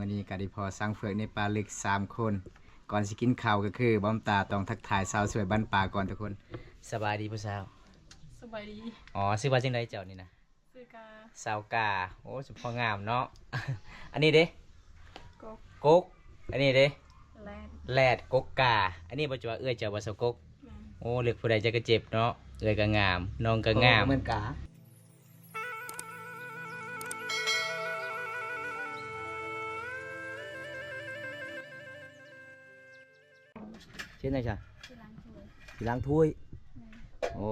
ມື້ນີ້ກໍໄດ້ພໍ້ຊ່າງເຟືອກໃນປ່າເລິກສາມຄົນ. ກ່ອນຊິກິນເຂົ້າກໍຄື ບ່າວຕາຕ້ອງທັກທາຍສາວສວຍບ້ານປ່າກ່ອນທຸກຄົນ. ສະບາຍດີຜູ້ສາວ. ສະບາຍດີ. ອໍ ຊື່ວ່າຈັ່ງໃດເຈົ້ານີ້ນະ? ຊື່ກາ. ສາວກາ. ໂອ້ ສະເພາະງາມເນາະ. ອັນນີ້ເດ? ກົກ. ກົກ. ອັນນີ້ເດ? ແລດ. ແລດ ກົກ ກາ. ອັນນີ້ບໍ່ຈະວ່າເອື້ອຍເຈົ້າບໍ່ສາວກົກ? ແມ່ນ. ໂອ້ ເລືອກຜູ້ໃດຈັກກະເຈັບເນາະ. ເອື້ອຍກໍງາມ ນ້ອງກໍງາມ. ເອີ ແມ່ນກາ. ເຮັດຫຍັງຊະ? ຊິລ້າງຖ້ວຍ. ຊິລ້າງຖ້ວຍ. ແມ່ນ. ໂອ້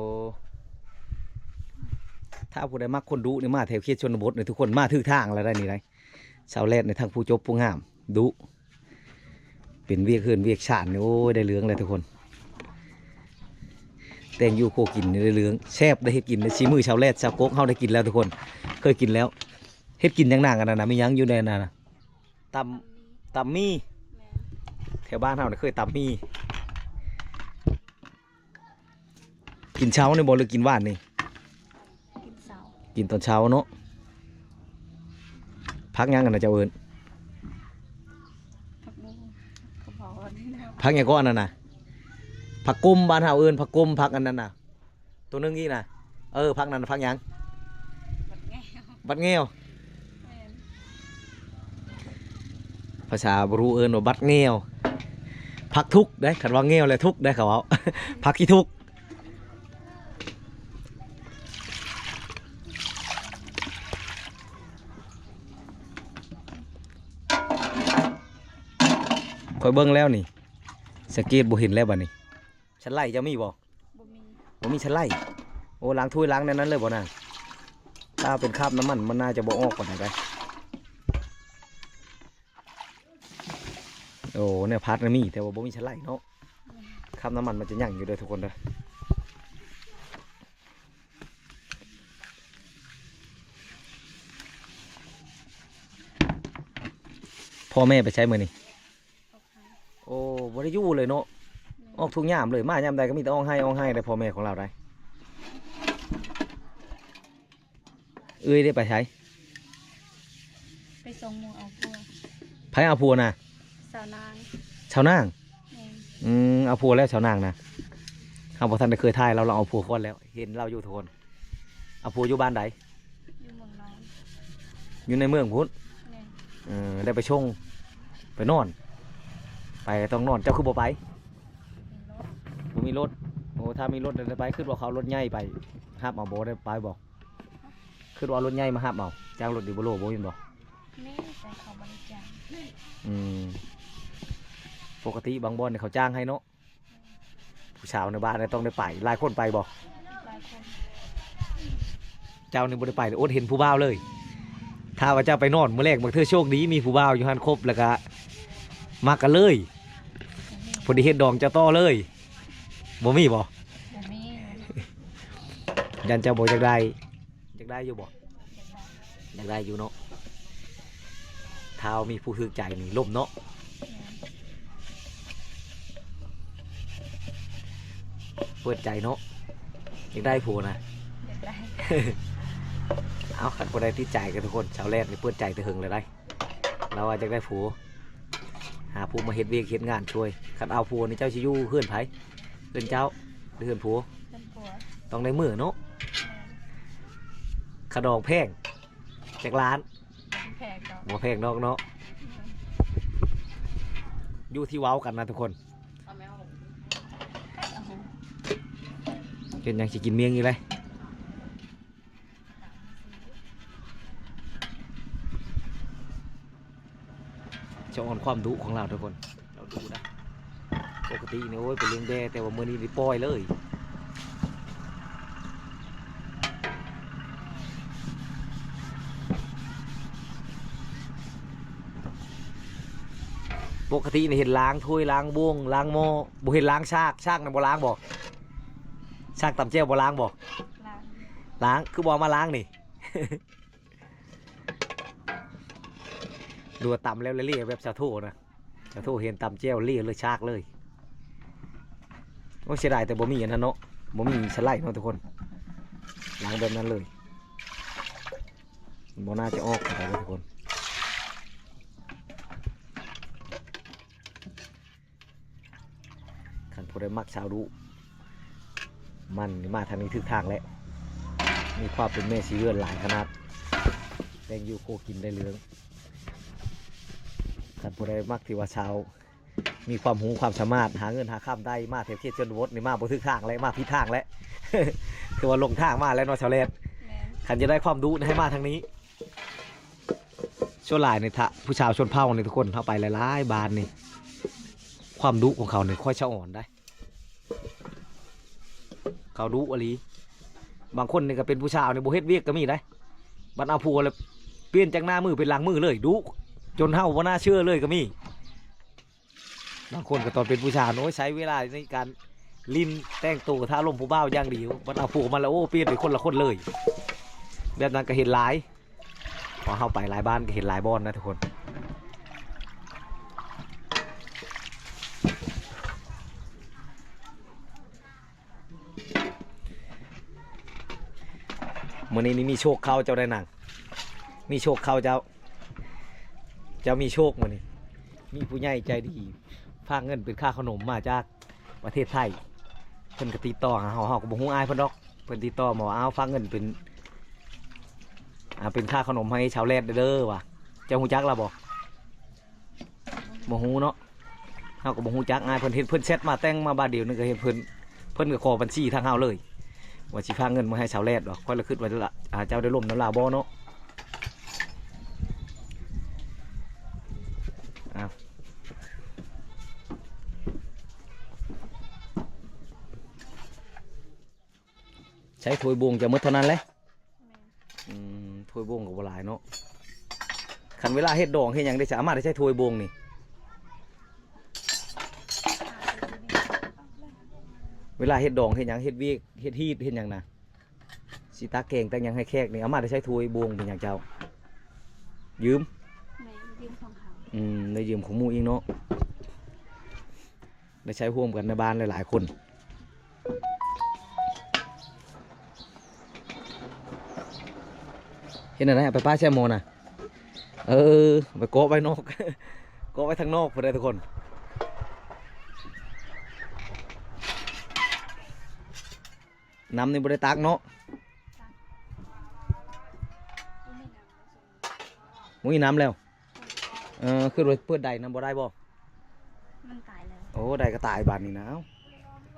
ຖ້າຜູ້ໃດມັກຄົນດຸນີ້ ມາແຖວເຂດຊົນນະບົດນີ້ ທຸກຄົນ ມາຖືກທາງແລ້ວໄດ໋ນີ້ໄດ໋. ສາວແລດນີ້ທັງຜູ້ຈົບຜູ້ງາມ ດຸ ເປັນວຽກເຮືອນວຽກຊານນີ້ ໂອ້ຍ ໄດ້ເລື່ອງແລ້ວທຸກຄົນ. ແຕ່ງຢູ່ຄົວກິນນີ້ໄດ້ເລື່ອງ ແຊບໄດ້ເຮັດກິນ ສີມືຊາວແລດຊາວກົກເຮົາໄດ້ກິນແລ້ວທຸກຄົນ ເຄີຍກິນແລ້ວ. ເຮັດກິນຫຍັງນາງ ອັນນັ້ນນະ ມີຫຍັງຢູ່ໃນນັ້ນນະ? ຕຳ ຕຳໝີ່. ແມ່ນ. ແຖວບ້ານເຮົານີ້ເຄີຍຕຳໝີ່. ກິນເຊົ້ານີ້ບໍ່ ຫຼືກິນຫວານນີ້? ກິນເຊົ້າ. ກິນຕອນເຊົ້າເນາະ. ຜັກຫຍັງອັນນັ້ນເຈົ້າເອີ້ນ? ຜັກບຸ້ງ. ຜັກຫຍັງກໍອັນນັ້ນນະ? ຜັກກົມ ບ້ານເຮົາເອີ້ນຜັກກົມ ຜັກອັນນັ້ນນະ. ໂຕໜຶ່ງອີກນະ. ເອີ ຜັກນັ້ນນະ ຜັກຫຍັງ? ບັກແງວ. ບັກແງວ. ແມ່ນ. ພາສາບຣູເອີ້ນວ່າບັກແງວ. ຜັກທຸກເດ້ ຄັນວ່າແງວແລ້ວທຸກເດ້ເຂົາເວົ້າ. ຜັກຂີ້ທຸກ. ຂ້ອຍເບິ່ງແລ້ວນີ້ ສັງເກດບໍ່ເຫັນແລ້ວບັດນີ້. ຊັ້ນໄຫຼເຈົ້າມີບໍ່? ບໍ່ມີ. ບໍ່ມີຊັ້ນໄຫຼ. ໂອ້ ລ້າງຖ້ວຍລ້າງແນວນັ້ນເລີຍບໍ່ນາງ? ຖ້າເປັນຄາບນ້ຳມັນ ມັນໜ້າຈະບໍ່ອອກປານໃດໄດ໋. ໂອ້ ແນວພັດນະມີ ແຕ່ວ່າບໍ່ມີຊັ້ນໄຫຼເນາະ. ຄາບນ້ຳມັນມັນຈະຍັງຢູ່ເດີທຸກຄົນເດີ. ພໍ່ແມ່ໄປໃສມື້ນີ້? ອອກຫາ. ໂອ້ ບໍ່ໄດ້ຢູ່ເລີຍເນາະ. ແມ່ນ. ອອກທຸກຍາມເລີຍ ມາຍາມໃດກໍມີແຕ່ຮ້ອງໄຫ້ ຮ້ອງໄຫ້ໄດ໋ ພໍ່ແມ່ຂອງລາວໄດ໋. ເອື້ອຍໄດ້ໄປໃສ? ໄປສົ່ງໝູ່ເອົາຜົວ. ໃຜເອົາຜົວນະ? ສາວນາງ. ສາວນາງ? ແມ່ນ. ອືມ ເອົາຜົວແລ້ວສາວນາງນະ. ເຮົາບໍ່ທັນໄດ້ເຄີຍຖ່າຍລາວ ລາວເອົາຜົວກ່ອນແລ້ວ. ເຫັນລາວຢູ່ທຸກຄົນ. ເອົາຜົວຢູ່ບ້ານໃດ? ຢູ່ເມືອງນອນ. ຢູ່ໃນເມືອງພຸ້ນ? ແມ່ນ. ເອີ ໄດ້ໄປສົ່ງ ໄປນອນ? ໄປຕ້ອງນອນ. ເຈົ້າຄືບໍ່ໄປ? ບໍ່ມີລົດ. ໂອ້ ຖ້າມີລົດໄດ້ໄປ. ຄິດວ່າເຂົາເອົາລົດໃຫຍ່ໄປຮັບເອົາບໍ່ ໄດ້ໄປບໍ່? ຄິດວ່າເອົາລົດໃຫຍ່ມາຮັບເອົາ. ຈ້າງລົດດີໂບໂລບໍ່ແມ່ນບໍ່? ແມ່ນ ແຕ່ເຂົາບໍ່ໄດ້ຈ້າງ. ອືມ ປົກກະຕິບາງບ່ອນນີ້ເຂົາຈ້າງໃຫ້ເນາະ. ຜູ້ສາວໃນບ້ານຕ້ອງໄດ້ໄປ. ຫຼາຍຄົນໄປບໍ່? ຫຼາຍຄົນ. ເຈົ້ານີ້ບໍ່ໄດ້ໄປ ອົດເຫັນຜູ້ບ່າວເລີຍ. ຖ້າວ່າເຈົ້າໄປນອນ ມື້ແລກບາງເທື່ອໂຊກດີ ມີຜູ້ບ່າວຢູ່ຫັ້ນຄົບ ແລ້ວກະມັກກັນເລີຍ. ບໍ່ມີ. ພໍດີເຮັດດອງເຈົ້າຕໍ່ເລີຍ. ບໍ່ມີບໍ່? ບໍ່ມີ. ຢ້ານເຈົ້າບໍ່ຢາກໄດ້. ຢາກໄດ້ຢູ່ບໍ່? ຢາກໄດ້. ຢາກໄດ້ຢູ່ເນາະ. ຖ້າມີຜູ້ຖືກໃຈນີ້ລົມເນາະ. ແມ່ນ. ເປີດໃຈເນາະ. ຢາກໄດ້ຜົວນະ. ຢາກໄດ້. ເອົາ ຄັນຜູ້ໃດຕິດໃຈກັນທຸກຄົນ ສາວແລດນີ້ເປີດໃຈແຕ່ເຫິງແລ້ວໄດ໋. ລາວວ່າຢາກໄດ້ຜົວ ຫາຜູ້ມາເຮັດວຽກເຮັດງານຊ່ວຍ. ຄັນເອົາຜົວນີ້ເຈົ້າຊິຢູ່ເຮືອນໃຜ? ເຮືອນເຈົ້າ ຫຼືເຮືອນຜົວ? ເຮືອນຜົວ. ຕ້ອງໄດ້ມື້ເນາະ. ແມ່ນ. ຄ່າດອງແພງຈັກລ້ານ? ບໍ່ແພງດອກ. ບໍ່ແພງດອກເນາະ. ແມ່ນ. ຢູ່ທີ່ເວົ້າກັນນະທຸກຄົນ. ເຮັດຫຍັງຊິກິນມຽງອີກແລ້ວ. ສະອອນຄວາມດຸຂອງລາວທຸກຄົນ. ລາວດຸນະ. ປົກກະຕິນີ້ ໂອ້ຍ ໄປລ້ຽງແບ້ ແຕ່ວ່າມື້ນີ້ໄດ້ປ່ອຍເລີຍ. ປົກກະຕິນີ້ເຫັນລ້າງຖ້ວຍ ລ້າງໂບງ ລ້າງໝໍ້ ບໍ່ເຫັນລ້າງຊາກ. ຊາກນັ້ນບໍ່ລ້າງບໍ່? ຊາກຕຳແຈ່ວບໍ່ລ້າງບໍ່? ລ້າງ. ລ້າງ. ຄືບໍ່ເອົາມາລ້າງນີ້? ຫຼືວ່າຕຳແລ້ວເລະແບບສາໂທນະ? ສາໂທເຫັນຕຳແຈ່ວເລະເລີຍ ຊາກເລີຍ. ໂອ້ຍ ເສຍດາຍແຕ່ບໍ່ມີອັນນັ້ນເນາະ ບໍ່ມີສະໄລເນາະທຸກຄົນ. ລ້າງແບບນັ້ນເລີຍ. ບໍ່ໜ້າຈະອອກປານໃດເດີທຸກຄົນ. ຜູ້ໃດມັກສາວດຸ ມັນນີ້ມາທາງນີ້ຖືກທາງແລ້ວ ມີຄວາມເປັນແມ່ສີເຮືອນຫຼາຍຂະໜາດ ແຕ່ງຢູ່ຄົວກິນໄດ້ເລື່ອງ. ຄັນຜູ້ໃດມັກທີ່ວ່າສາວ ມີຄວາມຮູ້ຄວາມສາມາດ ຫາເງິນຫາຄຳໄດ້ ມາແຖວເຂດຊົນນະບົດນີ້ ມາບໍ່ຖືກທາງແລ້ວ ມາຜິດທາງແລ້ວ ຖືວ່າຫຼົງທາງມາແລ້ວເນາະສາວແລດ. ແມ່ນ ຄັນຢາກໄດ້ຄວາມດຸໃຫ້ມາທາງນີ້. ສ່ວນຫຼາຍນີ້ ຖ້າຜູ້ສາວຊົນເຜົ່ານີ້ ທຸກຄົນ ເຮົາໄປຫຼາຍໆບ້ານນີ້ ຄວາມດຸຂອງເຂົານີ້ຄ່ອຍສະອອນໄດ໋ ເຂົາດຸອີ່ຫຼີ. ບາງຄົນນີ້ກໍເປັນຜູ້ສາວນີ້ ບໍ່ເຮັດວຽກກໍມີໄດ໋ ບັດເອົາຜົວແລ້ວ ປ່ຽນຈາກໜ້າມືເປັນຫຼັງມືເລີຍ ດຸຈົນເຮົາບໍ່ໜ້າເຊື່ອເລີຍກໍມີ. ບາງຄົນກໍຕອນເປັນຜູ້ສາວ ໂອ້ຍ ໃຊ້ເວລາໃນການຫຼິ້ນແຕ່ງໂຕ ຖ້າລົມຜູ້ບ່າວຢ່າງດຽວ ບັດເອົາຜົວມາແລ້ວ ໂອ້ ປ່ຽນເປັນຄົນລະຄົນເລີຍ ແບບນັ້ນກໍເຫັນຫຼາຍ. ເພາະເຮົາໄປຫຼາຍບ້ານກໍເຫັນຫຼາຍບ່ອນນະທຸກຄົນ. ມື້ນີ້ນີ້ມີໂຊກເຂົ້າເຈົ້າໄດ້ນາງ ມີໂຊກເຂົ້າເຈົ້າ ເຈົ້າມີໂຊກມື້ນີ້ ມີຜູ້ໃຫຍ່ໃຈດີຝາກເງິນເປັນຄ່າຂະໜົມມາຈາກ ປະເທດໄທ ເພິ່ນກໍຕິດຕໍ່ຫາເຮົາ ເຮົາກໍບໍ່ຮູ້ອ້າຍເພິ່ນດອກ ເພິ່ນຕິດຕໍ່ມາວ່າ ອ້າວ ຝາກເງິນເປັນ ອ່າ ເປັນຄ່າຂະໜົມໃຫ້ສາວແລດເດີວ່າ ເຈົ້າຮູ້ຈັກລາວບໍ່? ບໍ່ຮູ້ເນາະ ເຮົາກໍບໍ່ຮູ້ຈັກອ້າຍເພິ່ນ ເຫັນເພິ່ນແຊັດມາແຕ່ງມາບາດດຽວໜຶ່ງ ກໍເຫັນເພິ່ນ ເພິ່ນກໍຂໍບັນຊີທາງເຮົາເລີຍ ວ່າຊິຝາກເງິນມາໃຫ້ສາວແລດດອກ ຂ້ອຍລະຄິດວ່າ ອ່າ ເຈົ້າໄດ້ລົມນຳລາວບໍ່ເນາະ. ອ້າວ ໃຊ້ຖ້ວຍບ່ວງຈະໝົດເທົ່ານັ້ນແຫຼະ. ແມ່ນ ອືມ ຖ້ວຍບ່ວງກໍບໍ່ຫຼາຍເນາະ. ຄັນເວລາເຮັດດອງເຮັດຫຍັງເດ ອາມ່າໄດ້ໃຊ້ຖ້ວຍບ່ວງນີ້ ເວລາເຮັດດອງເຮັດຫຍັງ ເຮັດວຽກ ເຮັດຮີດ ເຮັດຫຍັງນະ ຊິຕັກແກງຕັກຫຍັງໃຫ້ແຂກນີ້ ອາມ່າໄດ້ໃຊ້ຖ້ວຍບ່ວງເປັນຫຍັງເຈົ້າ? ຢືມ ແມ່ນ ຢືມຂອງເຂົາ ອືມ ໄດ້ຢືມຂອງໝູ່ອີກເນາະ. ໄດ້ໃຊ້ຮ່ວມກັນໃນບ້ານຫຼາຍໆຄົນ. ເຮັດແນວໃດ ເອົາໄປປະໃສ່ໝໍ້ນະ? ເອີ ເອົາໄປເກາະໄວ້ນອກ ເກາະໄວ້ທາງນອກພຸ້ນເດີທຸກຄົນ. ນ້ຳນີ້ບໍ່ໄດ້ຕັກເນາະ ບໍ່ມີນ້ຳແລ້ວ. ເອີ ຄືວ່າເປີດໄດນຳບໍ່ໄດ້ບໍ່? ມັນຕາຍແລ້ວ. ໂອ້ ໄດກໍຕາຍບາດນີ້ນະ. ເອົ້າ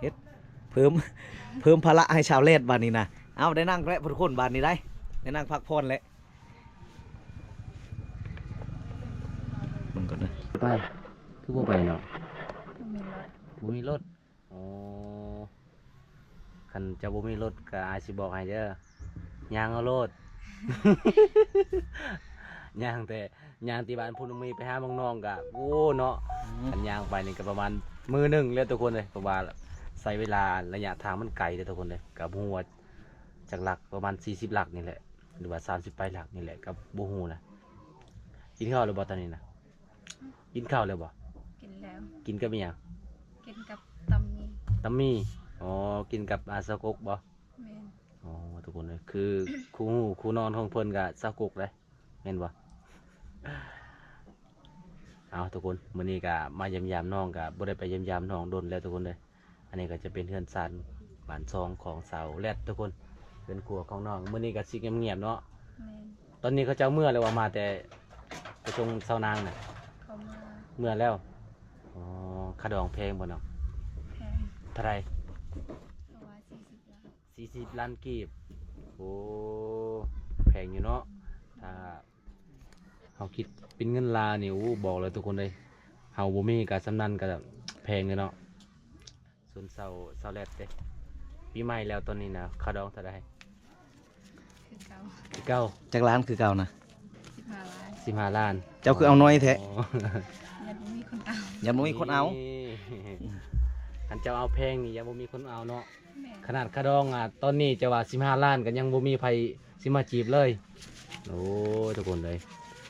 ເຮັດເພີ່ມ ເພີ່ມພາລະໃຫ້ຊາວແລດບາດນີ້ນະ. ເອົ້າ ໄດ້ນັ່ງແລ້ວທຸກຄົນ ບາດນີ້ໄດ້ ໄດ້ນັ່ງພັກຜ່ອນແລ້ວ. ເບິ່ງກ່ອນເດີ ໄປ ຄືບໍ່ໄປເນາະ? ບໍ່ມີລົດ ບໍ່ມີລົດ. ອໍ ຄັນເຈົ້າບໍ່ມີລົດກໍອ້າຍຊິບອກໃຫ້ເດີ ຍ່າງເອົາໂລດ ຍ່າງແຕ່ ຍ່າງທີ່ບ້ານພຸ້ນ ມີໄປຫາໝອງໜອງກໍ ໂອ້ ເນາະ ອືມ ຄັນຍ່າງໄປນີ້ກໍປະມານມື້ໜຶ່ງແລ້ວທຸກຄົນເອີຍ ເພາະວ່າໃຊ້ເວລາ ໄລຍະທາງມັນໄກເດີທຸກຄົນເອີຍ ກໍບໍ່ຮູ້ວ່າຈັກຫຼັກ ປະມານສີ່ສິບຫຼັກນີ້ແຫຼະ ຫຼືວ່າສາມສິບປາຍຫຼັກນີ້ແຫຼະ ກໍບໍ່ຮູ້ນະ. ກິນເຂົ້າແລ້ວບໍ່ຕອນນີ້ນະ? ກິນເຂົ້າແລ້ວບໍ່? ກິນແລ້ວ. ກິນກັບອີ່ຫຍັງ? ກິນກັບຕຳໝີ່. ຕຳໝີ່ ອໍ ກິນກັບ ອາ ເຊົາກົກບໍ່? ແມ່ນ. ອໍ ທຸກຄົນເອີຍ ຄືຄູ່ຮູ້ຄູ່ນອນຂອງເພິ່ນກໍເຊົາກົກເດ້ ແມ່ນບໍ່? ເອົາ ທຸກຄົນ ມື້ນີ້ກໍມາຢ້ຽມຢາມນ້ອງ ກໍບໍ່ໄດ້ໄປຢ້ຽມຢາມນ້ອງດົນແລ້ວທຸກຄົນເອີຍ. ອັນນີ້ກໍຈະເປັນເຮືອນຊານບ້ານຊ່ອງຂອງສາວແລັດທຸກຄົນ ເຮືອນຄົວຂອງນ້ອງ. ມື້ນີ້ກໍຊິງຽບໆເນາະ. ແມ່ນ. ຕອນນີ້ເຂົາເຈົ້າເມືອແລ້ວບໍ່? ມາແຕ່ໄປສົ່ງສາວນາງນະ? ເຂົາເມືອ. ເມືອແລ້ວ. ອໍ ຄ່າດອງແພງບໍ່ນ້ອງ? ແພງ. ເທົ່າໃດ? ເຂົາວ່າສີ່ສິບລ້ານ. ສີ່ສິບລ້ານກີບ. ໂອ້ ແພງຢູ່ເນາະ. ຖ້າເຮົາຄິດເປັນເງິນລາວນີ້ ໂອ້ ບອກເລີຍທຸກຄົນເອີຍ ເຮົາບໍ່ມີກໍສ່ຳນັ້ນກໍແພງເລີຍເນາະ. ສ່ວນສາວ ສາວແລັດເດ້ ປີໃໝ່ແລ້ວ ຕອນນີ້ນະ ຄ່າດອງເທົ່າໃດ? ຄືເກົ່າ. ຄືເກົ່າ. ຈັກລ້ານ? ຄືເກົ່ານະ ສິບຫ້າລ້ານ. ສິບຫ້າລ້ານ. ເຈົ້າຄືເອົາໜ້ອຍແທ້? ອໍ ຢ້ານບໍ່ມີຄົນເອົາ. ຢ້ານບໍ່ມີຄົນເອົາ. ນີ້ ຄັນເຈົ້າເອົາແພງນີ້ ຢ້ານບໍ່ມີຄົນເອົາເນາະ. ແມ່ນ. ຂະໜາດຄ່າດອງ ອາ ຕອນນີ້ຈະວ່າສິບຫ້າລ້ານ ກໍຍັງບໍ່ມີໃຜຊິມາຈີບເລີຍ. ໂອ້ຍ ທຸກຄົນເອີຍ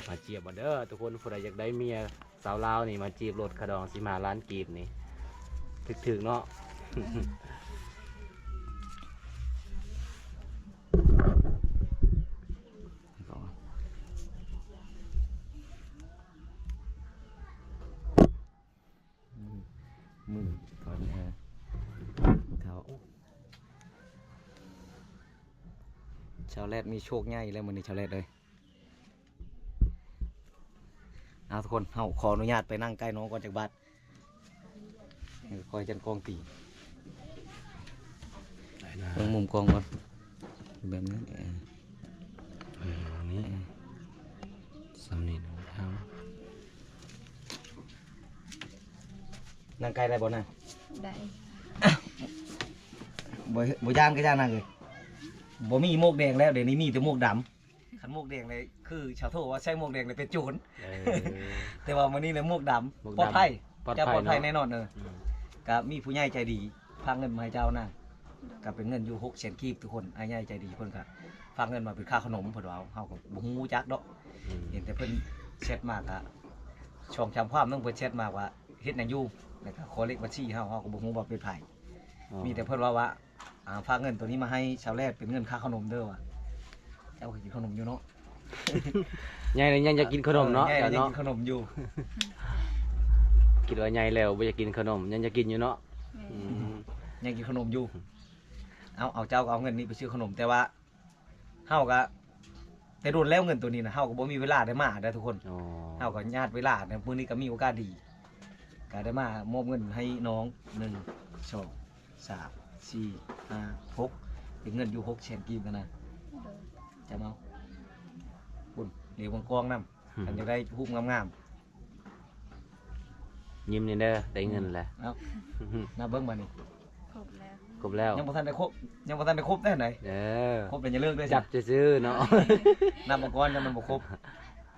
ມາຈຽບເບິ່ງເດີທຸກຄົນ ຜູ້ໃດຢາກໄດ້ເມຍ ສາວລາວນີ້ມາຈີບໂລດ ຄ່າດອງສິບຫ້າລ້ານກີບນີ້ ຖືກໆເນາະ. ມື້ ມື້ ຕອນນີ້ ແລດມີໂຊກໃຫຍ່ແລ້ວມື້ນີ້ ຊາວແລດເອີຍ. ເອົາ ທຸກຄົນ ເຮົາຂໍອະນຸຍາດໄປນັ່ງໃກ້ນ້ອງກ່ອນຈັກບາດ. ເອີ ຄ່ອຍຈັນກອງຕີ ໄດ້ນະ ເບິ່ງມຸມກ້ອງກ່ອນ ແບບນີ້ ເອີ ເອີ ນີ້ ເອີ ສ່ຳນີ້ເນາະ ທາງ ນັ່ງໃກ້ໄດ້ບໍ່ນະ? ໄດ້ ບໍ່ ບໍ່ຢ້ານກໍຢ່ານັ່ງເລີຍ. ບໍ່ມີໝວກແດງແລ້ວ ດຽວນີ້ມີແຕ່ໝວກດຳ. ຄັນໝວກແດງເລີຍ ຄືຊາວໂທວ່າໃສ່ໝວກແດງເລີຍເປັນໂຈນ. ເອີ ແຕ່ວ່າມື້ນີ້ນະໝວກດຳ ໝວກດຳ ປອດໄພ ປອດໄພ ຈະປອດໄພ ເນາະ ແນ່ນອນ. ເອີ ອືມ ກໍມີຜູ້ໃຫຍ່ໃຈດີຝາກເງິນມາໃຫ້ເຈົ້ານະ ກໍເປັນເງິນຢູ່ຫົກແສນກີບ ທຸກຄົນ. ອ້າຍໃຫຍ່ໃຈດີເພິ່ນກໍຝາກເງິນມາເປັນຄ່າຂະໜົມ ເພິ່ນວ່າ ເຮົາກໍບໍ່ຮູ້ຈັກດອກ. ອືມ ເຫັນແຕ່ເພິ່ນແຊັດມາ ກໍສອງສາມຄວາມໜຶ່ງ ເພິ່ນແຊັດມາວ່າເຮັດຫຍັງຢູ່ ແລ້ວກໍຂໍເລກບັນຊີເຮົາ ເຮົາກໍບໍ່ຮູ້ວ່າເປັນໃຜ. ອໍ ມີແຕ່ເພິ່ນເວົ້າວ່າ ອ່າ ຝາກເງິນໂຕນີ້ມາໃຫ້ຊາວແລດເປັນເງິນຄ່າຂະໜົມເດີວ່າ. ເຈົ້າກໍກິນຂະໜົມຢູ່ເນາະ? ໃຫຍ່ແລ້ວຍັງຢາກກິນຂະໜົມເນາະ. ເອີ ໃຫຍ່ແລ້ວຍັງກິນຂະໜົມຢູ່. ເຈົ້າເນາະ ຄິດວ່າໃຫຍ່ແລ້ວບໍ່ຢາກກິນຂະໜົມ ຍັງຢາກກິນຢູ່ເນາະ. ແມ່ນ ອືມ ຍັງກິນຂະໜົມຢູ່. ເອົາ ເອົາ ເຈົ້າກໍເອົາເງິນນີ້ໄປຊື້ຂະໜົມ ແຕ່ວ່າ ເຮົາກໍແຕ່ດົນແລ້ວ ເງິນໂຕນີ້ນະ ເຮົາກໍບໍ່ມີເວລາໄດ້ມາເດີທຸກຄົນ. ອໍ ເຮົາກໍຍາດເວລານະ ມື້ນີ້ກໍມີໂອກາດດີ ກໍໄດ້ມາມອບເງິນໃຫ້ນ້ອງ ໜຶ່ງ ສອງ ສາມ ສີ່ ຫ້າ ຫົກ ເປັນເງິນຢູ່ຫົກແສນກີບຫັ້ນນະ. ໂດຍ ຈຳເອົາ ພຸ້ນ ເດ ເບິ່ງກ້ອງນຳ ອືມ ຄັນຢາກໄດ້ຮູບງາມໆ. ຍິ້ມນີ້ເດີ ໄດ້ເງິນແລ້ວ. ເອົ້າ ນັບເບິ່ງບາດນີ້ ຄົບແລ້ວ ຄົບແລ້ວ. ຍັງບໍ່ທັນໄດ້ຄົບ ຍັງບໍ່ທັນໄດ້ຄົບແຕ່ໃດ. ເອີ ຄົບແລ້ວຢ່າເລີກເດີ ຈັບຊື່ໆເນາະ. ນັບເບິ່ງກ່ອນ ຍັງມັນບໍ່ຄົບ.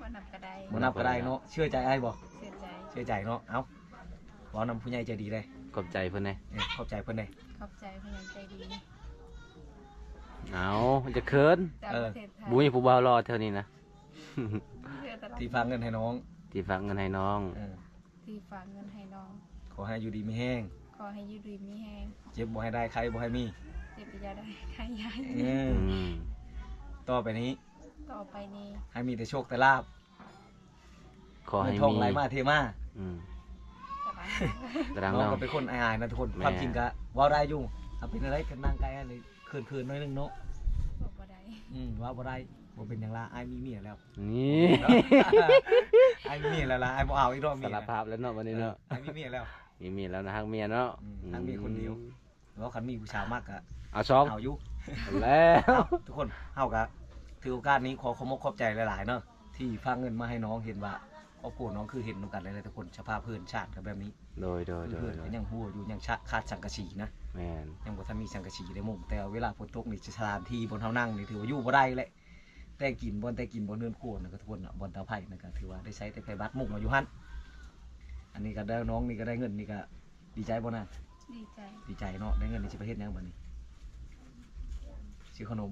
ບໍ່ນັບກໍໄດ້ ບໍ່ນັບກໍໄດ້ເນາະ. ເຊື່ອໃຈອ້າຍບໍ່? ເຊື່ອໃຈ ເຊື່ອໃຈເນາະ. ເອົ້າ ເວົ້ານຳຜູ້ໃຫຍ່ໃຈດີເດ້ ຂອບໃຈເພິ່ນແດ່. ເອີ ຂອບໃຈເພິ່ນແດ່ ຂອບໃຈຜູ້ໃຫຍ່ໃຈດີ. ເອົ້າ ຈະເຂີນ ຈາກປະເທດໄທ ບໍ່ມີຜູ້ບ່າວຫຼໍ່ແຖວນີ້ນະ. ທີ່ຝາກເງິນໃຫ້ນ້ອງ ທີ່ຝາກເງິນໃຫ້ນ້ອງ. ເອີ ທີ່ຝາກເງິນໃຫ້ນ້ອງ. ຂໍໃຫ້ຢູ່ດີມີແຮງ ຂໍໃຫ້ຢູ່ດີມີແຮງ. ເຈັບບໍ່ໃຫ້ໄດ້ ໄຂ້ບໍ່ໃຫ້ມີ ເຈັບຢ່າໄດ້ ໄຂ້ຢ່າມີ. ເອີ ອືມ ຕໍ່ໄປນີ້ ຕໍ່ໄປນີ້ ໃຫ້ມີແຕ່ໂຊກແຕ່ລາບ ຂໍໃຫ້ມີ ເງິນທອງໄຫຼມາເທມາ. ອືມ ຕະລາງ ຕະລາງ ນ້ອງ ນ້ອງກໍເປັນຄົນອາຍໆນະທຸກຄົນ. ແມ່ນ ຄວາມຈິງກໍເວົ້າໄດ້ຢູ່. ເອົາ ເປັນຈັ່ງໃດ ຄັນນັ່ງໃກ້ຫັ້ນ ເຂີນໆໜ້ອຍໜຶ່ງເນາະ. ເວົ້າບໍ່ໄດ້ ອືມ ເວົ້າບໍ່ໄດ້. ບໍ່ເປັນຫຍັງລະ ອ້າຍມີເມຍແລ້ວ. ນີ້ ອ້າຍມີເມຍແລ້ວລະ ອ້າຍບໍ່ເອົາອີກດອກເມຍ. ສາລະພາບແລ້ວເນາະ ບັດນີ້ເນາະ. ເອີ ອ້າຍມີເມຍແລ້ວ. ມີເມຍແລ້ວນະ ຮັກເມຍເນາະ. ອືມ ອືມ ຮັກເມຍຄົນດຽວ. ແລ້ວຄັນມີຜູ້ສາວມັກກໍເອົາສອງ ເອົາຢູ່ແລ້ວ. ເອົ້າ ທຸກຄົນ ເຮົາກໍຖືໂອກາດນີ້ ຂໍຂອບມົກຂອບໃຈຫຼາຍໆເນາະ ທີ່ຝາກເງິນມາໃຫ້ນ້ອງ. ເຫັນວ່າຄອບຄົວນ້ອງ ຄືເຫັນນຳກັນແຫຼະທຸກຄົນ ສະພາບເຮືອນຊານກໍແບບນີ້. ໂດຍ ໂດຍ ໂດຍ ເຮືອນກໍຍັງຮົ້ວຢູ່ ຍັງຊະ ຂາດສັງກະສີນະ. ແມ່ນ ຍັງບໍ່ທັນມີສັງກະສີໄດ້ມຸງ. ແຕ່ເວລາຝົນຕົກນີ້ ສະຖານທີ່ບ່ອນເຮົານັ່ງນີ້ ຖືວ່າຢູ່ບໍ່ໄດ້ແຫຼະ. ແຕ່ງກິນ ບ່ອນແຕ່ງກິນ ບ່ອນເຮືອນຄົວນະ ກໍທຸກຄົນນະ ບ່ອນເຕົາໄຟນະ ກໍຖືວ່າໄດ້ໃຊ້ແຕ່ໄຟບາດ ມຸງເອົາຢູ່ຫັ້ນ. ອັນນີ້ກໍໄດ້ ນ້ອງນີ້ກໍໄດ້ເງິນນີ້ ກໍດີໃຈບໍ່ນະ? ດີໃຈ ດີໃຈເນາະ. ໄດ້ເງິນນີ້ຊິໄປເຮັດຫຍັງບາດນີ້? ຊື້ຂະໜົມ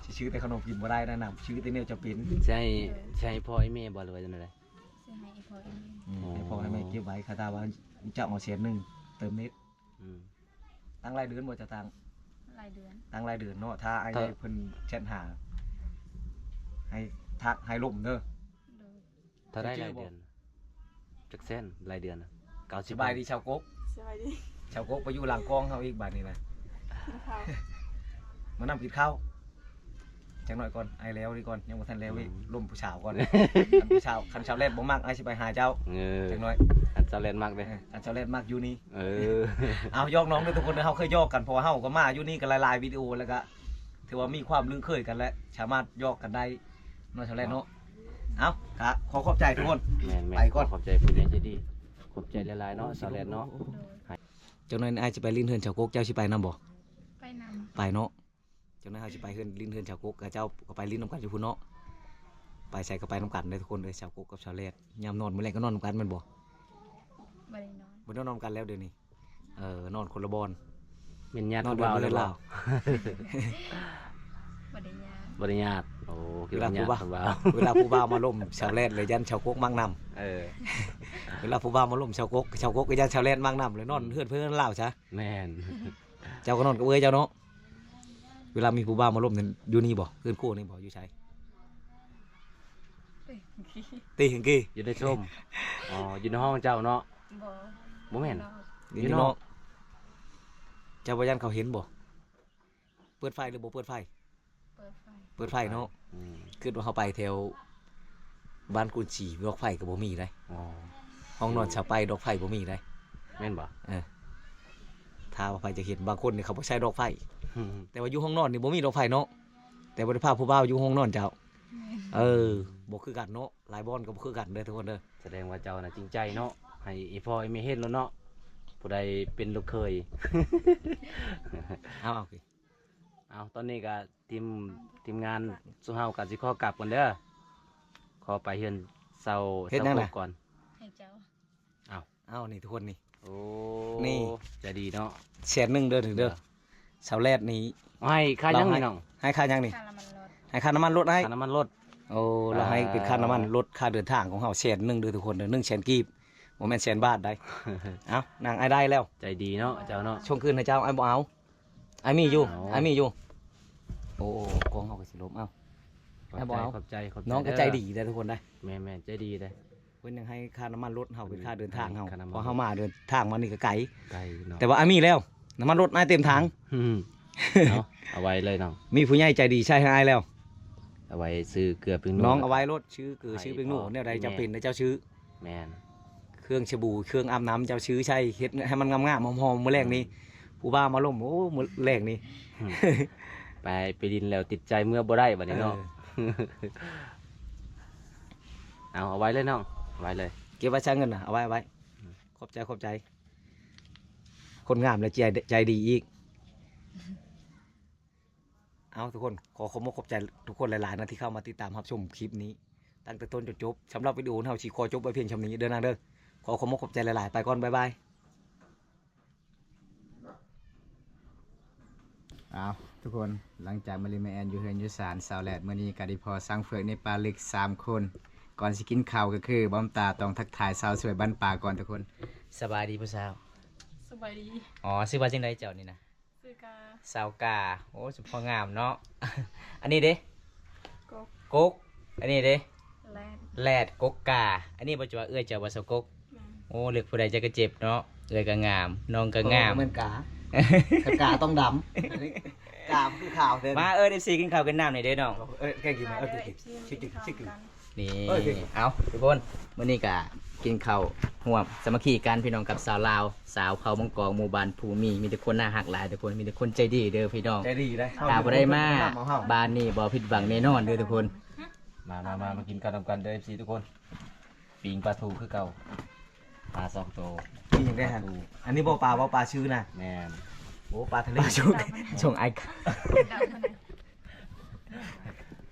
ຊິຊື້ແຕ່ຂະໜົມກິນບໍ່ໄດ້ນະ ນຳ ຊື້ແຕ່ແນວຈຳເປັນ. ໃຊ້ ໃຊ້ພໍ່ໃຫ້ແມ່ບໍ່ ຫຼືວ່າຈັ່ງໃດ? ຊື້ໃຫ້ພໍ່ໃຫ້ແມ່. ອືມ ອໍ ໃຫ້ພໍ່ໃຫ້ແມ່ເກັບໄວ້. ຄັນຖ້າວ່າເຈົ້າເອົາແສນໜຶ່ງ ເຕີມເນັດ. ອືມ ຕັ້ງລາຍເດືອນບໍ່ ຈະຕັ້ງ? ລາຍເດືອນ ຕັ້ງລາຍເດືອນເນາະ. ຖ້າອ້າຍໃຫຍ່ເພິ່ນແຊັດຫາ ໃຫ້ທັກ ໃຫ້ລົມເດີ. ໂດຍ ເທົ່າໃດລາຍເດືອນ? ຈັກແສນລາຍເດືອນນະ? ເກົ້າສິບ. ສະບາຍດີຊາວກົກ. ສະບາຍດີ ຊາວກົກ. ໄປຢູ່ຫຼັງກ້ອງເຮົາອີກບາດນີ້ນະ. ກິນເຂົ້າ ມານຳກິນເຂົ້າ. ຈັກໜ້ອຍກ່ອນ ອ້າຍແລ້ວນີ້ກ່ອນ ຍັງບໍ່ທັນແລ້ວອີກ. ອືມ ລົມຜູ້ສາວກ່ອນ. ຄັນຜູ້ສາວ ຄັນຊາວແລດບໍ່ມັກ ອ້າຍຊິໄປຫາເຈົ້າ. ເອີ ຈັກໜ້ອຍ ຄັນຊາວແລດມັກເດ້. ເອີ ຄັນຊາວແລດມັກຢູ່ນີ້. ເອີ ເອົາ ຢອກນ້ອງເດີທຸກຄົນເດີ ເຮົາເຄີຍຢອກກັນ ເພາະວ່າເຮົາກໍມາຢູ່ນີ້ກໍຫຼາຍໆວິດີໂອ ແລ້ວກໍຖືວ່າມີຄວາມລຶ້ງເຄີຍກັນ ແລະ ສາມາດຢອກກັນໄດ້ເນາະ ຊາວແລດເນາະ. ເອົາ ກໍຂໍຂອບໃຈທຸກຄົນ. ແມ່ນໆ ໄປກ່ອນ. ຂອບໃຈຜູ້ໃຫຍ່ໃຈດີ ຂອບໃຈຫຼາຍໆເນາະ ຊາວແລດເນາະ. ໂດຍ ຈັກໜ້ອຍອ້າຍຊິໄປຫຼິ້ນເຮືອນຊາວກົກ ເຈົ້າຊິໄປນຳບໍ່? ໄປນຳ ໄປເນາະ. ຈັກໜ້ອຍເຮົາຊິໄປເຮືອນ ຫຼິ້ນເຮືອນຊາວກົກ ເຂົາເຈົ້າກໍໄປຫຼິ້ນນຳກັນຢູ່ພຸ້ນເນາະ. ໄປໃສກໍໄປນຳກັນເດີທຸກຄົນເດີ ຊາວກົກກັບຊາວແລດ. ຍາມນອນມື້ແລງກໍນອນນຳກັນແມ່ນບໍ່? ບໍ່ໄດ້ນອນ ບໍ່ໄດ້ນອນນຳກັນແລ້ວດຽວນີ້. ເອີ ນອນຄົນລະບ່ອນ. ແມ່ນຍາດຜູ້ບ່າວແລ້ວບໍ່? ບໍ່ໄດ້ຍາດ ບໍ່ໄດ້ຍາດ. ໂອ້ ຄິດວ່າຍາດຜູ້ບ່າວ. ເວລາຜູ້ບ່າວມາລົມຊາວແລດ ແລ້ວຢ້ານຊາວກົກມັກນຳ. ເອີ ເວລາຜູ້ບ່າວມາລົມຊາວກົກ ຊາວກົກກໍຢ້ານຊາວແລດມັກນຳ ແລ້ວນອນເຮືອນເພິ່ນເຮືອນລາວຊະ. ແມ່ນ ເຈົ້າກໍນອນກັບເອື້ອຍເຈົ້າເນາະ. ເວລາມີຜູ້ບ່າວມາລົມນັ້ນ ຢູ່ນີ້ບໍ່? ເຮືອນຄົວນີ້ບໍ່? ຢູ່ໃສ? ເຕະຫັ້ນເກ ຢູ່ໃນຊົມ. ອໍ ຢູ່ໃນຫ້ອງເຈົ້າເນາະ? ບໍ່ ບໍ່ແມ່ນ ຢູ່ນອກ ຢູ່ນອກ. ເຈົ້າບໍ່ຢ້ານເຂົາເຫັນບໍ່? ປີດໄຟຫຼືບໍ່ປີດໄຟ? ເປີດໄຟ ເປີດໄຟເນາະ. ອືມ ຄິດວ່າເຮົາໄປແຖວບ້ານກຸນສີ ດອກໄຟກໍບໍ່ມີເດ້. ອໍ ຫ້ອງນອນຊາວໄປດອກໄຟບໍ່ມີເດ້ ແມ່ນບໍ່? ເອີ ຖ້າວ່າໃຜຈະເຫັນ ບາງຄົນນີ້ເຂົາບໍ່ໃຊ້ດອກໄຟ ອືມ ແຕ່ວ່າຢູ່ຫ້ອງນອນນີ້ບໍ່ມີດອກໄຟເນາະ. ແຕ່ບໍ່ໄດ້ພາຜູ້ບ່າວຢູ່ຫ້ອງນອນເຈົ້າ. ແມ່ນ ເອີ ບໍ່ຄືກັນເນາະ ຫຼາຍບ່ອນກໍບໍ່ຄືກັນເດີທຸກຄົນເດີ. ສະແດງວ່າເຈົ້ານະຈິງໃຈເນາະ ໃຫ້ອີ່ພໍ່ອີ່ແມ່ເຫັນໂລດເນາະ ຜູ້ໃດເປັນລູກເຂີຍ. ເອົາ ເອົາ ເອົາ ຕອນນີ້ກໍທີມ ທີມງານຊຸມເຮົາກໍຊິຂໍກັບກ່ອນເດີ ຂໍໄປເຮືອນເຊົາ ເຮັດຫຍັງນະ ເຊົາໂຄກກ່ອນ ໃຫ້ເຈົ້າ. ເອົາ ເອົາ ນີ້ທຸກຄົນນີ້ ໂອ້ ນີ້ ໃຈດີເນາະ ແສນໜຶ່ງເດີ ເດີ ເອີ ສາວແລດນີ້ ໃຫ້ຄ່າຫຍັງນີ້ນ້ອງ? ໃຫ້ຄ່າຫຍັງນີ້? ຄ່ານ້ຳມັນລົດ ໃຫ້ຄ່ານ້ຳມັນລົດໃຫ້ ຄ່ານ້ຳມັນລົດ. ໂອ້ ລາວໃຫ້ເປັນຄ່ານ້ຳມັນລົດ ຄ່າເດີນທາງຂອງເຮົາແສນໜຶ່ງເດີທຸກຄົນເດີ ໜຶ່ງແສນກີບ ບໍ່ແມ່ນແສນບາດໃດ. ເອົ້າ ນາງ ອ້າຍໄດ້ແລ້ວ ໃຈດີເນາະເຈົ້າເນາະ. ສົ່ງຄືນໃຫ້ເຈົ້າ ອ້າຍບໍ່ເອົາ ອ້າຍມີຢູ່ ເອົາ ອ້າຍມີຢູ່. ໂອ້ ກ້ອງເຮົາກໍຊິລົ້ມ ເອົາ ອ້າຍບໍ່ເອົາ. ຂອບໃຈ ຂອບໃຈ ຂອບໃຈ ນ້ອງກໍໃຈດີເດີທຸກຄົນເດີ. ແມ່ນໆ ໃຈດີເດ້. ເພິ່ນຍັງໃຫ້ຄ່ານ້ຳມັນລົດເຮົາ ເປັນຄ່າເດີນທາງເຮົາ ຄ່ານ້ຳມັນ ເພາະເຮົາມາເດີນທາງມານີ້ກໍໄກ ໄກເນາະ ແຕ່ວ່າອ້າຍມີແລ້ວ ນ້ຳມັນລົດອ້າຍເຕັມຖັງ. ອືມ ເອົາ ເອົາໄວ້ເລີຍນ້ອງ ມີຜູ້ໃຫຍ່ໃຈດີໃຊ້ໃຫ້ອ້າຍແລ້ວ ເອົາໄວ້ຊື້ເກືອແປ້ງນົວ ນ້ອງເອົາໄວ້ໂລດ ຊື້ເກືອ ຊື້ແປ້ງນົວ ອີ່ແມ່ ແນວໃດຈຳເປັນນະເຈົ້າຊື້. ແມ່ນ ເຄື່ອງສະບູ ເຄື່ອງອາບນ້ຳເຈົ້າຊື້ໃຊ້ ເຮັດໃຫ້ມັນງາມໆ ຫອມໆ ມື້ແລງນີ້ ອືມ ຜູ້ບ່າວມາລົມ ໂອ້ ມື້ແລງນີ້ ອືມ ໄປ ໄປຫຼິ້ນແລ້ວຕິດໃຈເມືອບໍ່ໄດ້ບັດນີ້ເນາະ. ເອີ ເອົາ ເອົາໄວ້ເລີຍນ້ອງ ເອົາໄວ້ເລີຍ ເກັບໄວ້ໃຊ້ເງິນນະ ເອົາໄວ້ ເອົາໄວ້. ອືມ ຂອບໃຈ ຂອບໃຈ ຄົນງາມແລະໃຈ ໃຈດີອີກ. ເອົາ ທຸກຄົນ ຂໍຂອບອົກຂອບໃຈທຸກຄົນຫຼາຍໆນະ ທີ່ເຂົ້າມາຕິດຕາມຮັບຊົມຄລິບນີ້ຕັ້ງແຕ່ຕົ້ນຈົນຈົບ. ສຳລັບວິດີໂອເຮົາຊິຂໍຈົບໄວ້ພຽງຊ່ຳນີ້ເດີນາງເດີ. ຂໍຂອບອົກຂອບໃຈຫຼາຍໆ ໄປກ່ອນ ບາຍບາຍ. ເອົາ ທຸກຄົນ ຫຼັງຈາກມາຫຼິ້ນມາແອ່ນຢູ່ເຮືອນຢູ່ສານສາວແລດ ມື້ນີ້ກໍໄດ້ພໍ້ຊ່າງເຟືອກໃນປ່າເລິກສາມຄົນ. ກ່ອນຊິກິນເຂົ້າກໍຄືບອມຕາຕ້ອງທັກທາຍສາວສວຍບ້ານປ່າກ່ອນທຸກຄົນ. ສະບາຍດີຜູ້ສາວ. ສະບາຍດີ. ອໍ ຊື່ວ່າຈັ່ງໃດເຈົ້ານີ້ນະ? ຊື່ກາ. ສາວກາ. ໂອ້ ສະເພາະງາມເນາະ. ອັນນີ້ເດ? ກົກ. ກົກ. ອັນນີ້ເດ? ແລດ. ແລດ ກົກກາ. ອັນນີ້ບໍ່ຈະວ່າເອື້ອຍເຈົ້າບໍ່ ສາວກົກ? ແມ່ນ. ໂອ້ ເລືອກຜູ້ໃດຈັກກະເຈັບເນາະ. ເອື້ອຍກະງາມ ນ້ອງກະງາມ. ໂອ້ ບໍ່ແມ່ນກາ ກາຕ້ອງດຳ. ກາມັນຄືຂາວເດີ. ມາເອີ້ນເອັຟຊີກິນເຂົ້າກິນນ້ຳນີ້ເດີນ້ອງ. ເອີ ແກງກິນ ເອີ ກິນ ກິນ ກິນ ກິນ. ນີ້ ເອີ ເອົາ ທຸກຄົນ ມື້ນີ້ກະກິນເຂົ້າຮ່ວມສາມັກຄີກັນ ພີ່ນ້ອງ ກັບຊາວລາວ ຊາວເຜົ່າມັງກອງ ໝູ່ບ້ານພູມີ. ມີແຕ່ຄົນໜ້າຮັກຫຼາຍທຸກຄົນ ມີແຕ່ຄົນໃຈດີເດີພີ່ນ້ອງ. ໃຈດີເດ້. ຖ້າຜູ້ໃດມາບ້ານນີ້ບໍ່ຜິດຫວັງແນ່ນອນເດີທຸກຄົນ. ມາ ມາ ມາ ມາກິນເຂົ້ານຳກັນເດີ ເອັຟຊີ ທຸກຄົນ. ປີ້ງປາທູຄືເກົ່າ ປາສອງໂຕ. ມີຫຍັງແດ່ຫັ້ນ? ປາທູ. ອັນນີ້ບໍ່ປາ ບໍ່ປາຊືນະ? ແມ່ນ. ໂອ້ ປາທະເລ. ປາຊຸ ຊົງໄອ.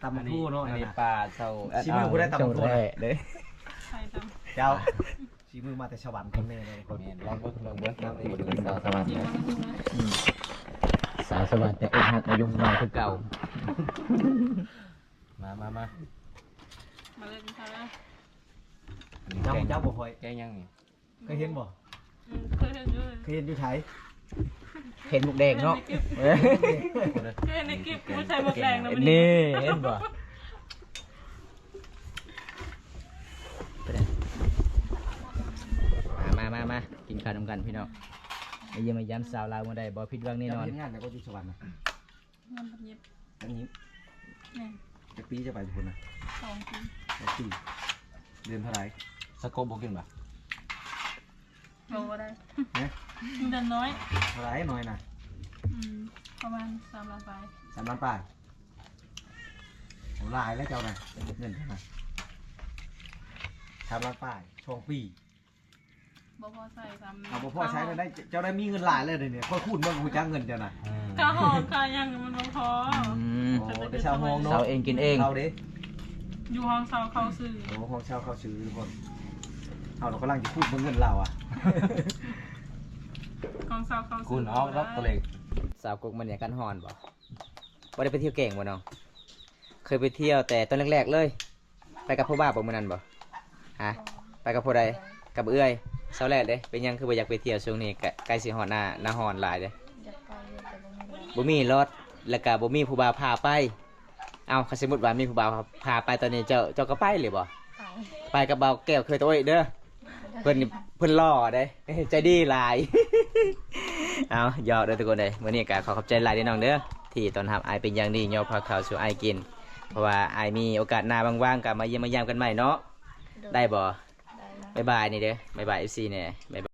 ຕຳໝາກທູເນາະ. ອັນນີ້ ອັນນີ້ ອັນນັ້ນນະ ປາເຊົາ. ສີມືຜູ້ໃດຕຳໝາກທູນະ? ເຈົ້າ ສີມືມາແຕ່ສະຫວັນຄົນນີ້ເລີຍ. ແມ່ນ. ລອງເບິ່ງ ລອງເບິ່ງ ນາງເອງເປັນສາວສະຫວັນ. ອືມ ສາວສະຫວັນແຕ່ອົກຫັກມາຢູ່ເມືອງຄືເກົ່າ. ມາ ມາ ມາ ມາເລີຍກິນເຂົ້າເດີ. ເຈົ້າ ເຈົ້າບໍ່ຄ່ອຍ ແກງຫຍັງນີ້? ເຄີຍເຫັນບໍ່? ອືມ ເຄີຍເຫັນຢູ່. ເຄີຍເຫັນຢູ່ໃສ? ເຫັນໝົກແດງເນາະ. ເອີ ເຄີຍເຫັນໃນຄລິບ ໃສ່ໝວກແດງນະ. ນີ້ເຫັນບໍ່? ມາ ມາ ມາ ມາ ກິນເຂົ້ານຳກັນພີ່ນ້ອງ. ມາຢ້ຽມມາຢາມສາວລາວມື້ໃດບໍ່ຜິດຫວັງແນ່ນອນ. ເຮັດງານແລ້ວກໍຢູ່ສະຫວັນນະ? ງານບັດເຢັບ. ອັນນີ້ ແມ່ນ. ຈັກປີຈະໄປພຸ້ນນະ? ສອງປີ. ສອງປີ. ເດືອນເທົ່າໃດ? ສະກົບບໍ່ກິນບໍ່? ບໍ່ ບໍ່ໄດ້. ເອີ ເດືອນນ້ອຍ. ເທົ່າໃດນ້ອຍນະ? ອືມ ປະມານສາມລ້ານປາຍ. ສາມລ້ານປາຍ. ໂອ້ ຫຼາຍແລ້ວເຈົ້ານະ ເງິນເຈົ້ານະ ສາມລ້ານປາຍ ສອງປີ. ບໍ່ພໍໃຊ້ຊ້ຳ. ເອົາ ບໍ່ພໍໃຊ້ແລ້ວໄດ້. ເຈົ້າໄດ້ມີເງິນຫຼາຍແລ້ວເດນີ້ ຂ້ອຍຄູນເບິ່ງຮູ້ຈັກເງິນເຈົ້ານະ. ອືມ ຄ່າຫ້ອງຄ່າຫຍັງມັນບໍ່ພໍ. ອືມ ໂອ້ ໄດ້ເຊົ່າຫ້ອງເນາະ. ເຊົ່າເອງກິນເອງ. ເຊົ່າເດ້. ຢູ່ຫ້ອງເຊົ່າເຂົ້າຊື່. ໂອ້ ຫ້ອງເຊົ່າເຂົ້າຊື່ທຸກຄົນ. ເຮົາກຳລັງຈະຄູນເບິ່ງເງິນລາວອະ. ຫ້ອງເຊົ່າເຂົ້າຊື່. ຄູນອອກດອກຕົວເລກ. ສາວກົກ ມັນອາກາດຮ້ອນບໍ່? ບໍ່ໄດ້ໄປທ່ຽວແກ້ງບໍ່ນ້ອງ? ເຄີຍໄປທ່ຽວແຕ່ຕອນແລກໆເລີຍ. ໄປກັບຜູ້ບ່າວບໍ່ມື້ນັ້ນບໍ່? ຮະ? ໄປກັບຜູ້ໃດ? ກັບເອື້ອຍ. ສາວແລດເດ້ ເປັນຫຍັງຄືບໍ່ຢາກໄປທ່ຽວ? ຊ່ວງນີ້ກະໃກ້ຊິຮອດໜ້າ ໜ້າຮ້ອນຫຼາຍເດ້. ຢາກໄປຢູ່ ແຕ່ບໍ່ມີລົດ. ບໍ່ມີລົດ ແລ້ວກະບໍ່ມີຜູ້ບ່າວພາໄປ. ເອົ້າ ຄັນສົມມຸດວ່າມີຜູ້ບ່າວພາໄປຕອນນີ້ ເຈົ້າ ເຈົ້າກໍໄປເລີຍບໍ່? ໄປ. ໄປກັບບ່າວແກ້ວເຄີຍໂຕເດ້. ເພິ່ນ ເພິ່ນຫຼໍ່ເດ້ ໃຈດີຫຼາຍ. ເອົາ ຢອກເດີທຸກຄົນເດີ. ມື້ນີ້ກໍຂໍຂອບໃຈຫຼາຍເດີນ້ອງເດີ. ທີ່ຕ້ອນຮັບອ້າຍເປັນຢ່າງດີ ຍໍພາເຂົ້າສູ່ອ້າຍກິນ ເພາະວ່າອ້າຍມີໂອກາດໜ້າວ່າງໆ ກໍມາຢ້ຽມມາຢາມກັນໃໝ່ເນາະ ໂດຍ ໄດ້ບໍ່? ໄດ້ນະ ບາຍບາຍນີ້ເດີ ບາຍບາຍ ເອັຟຊີ ແດ່ ບາຍບາຍ.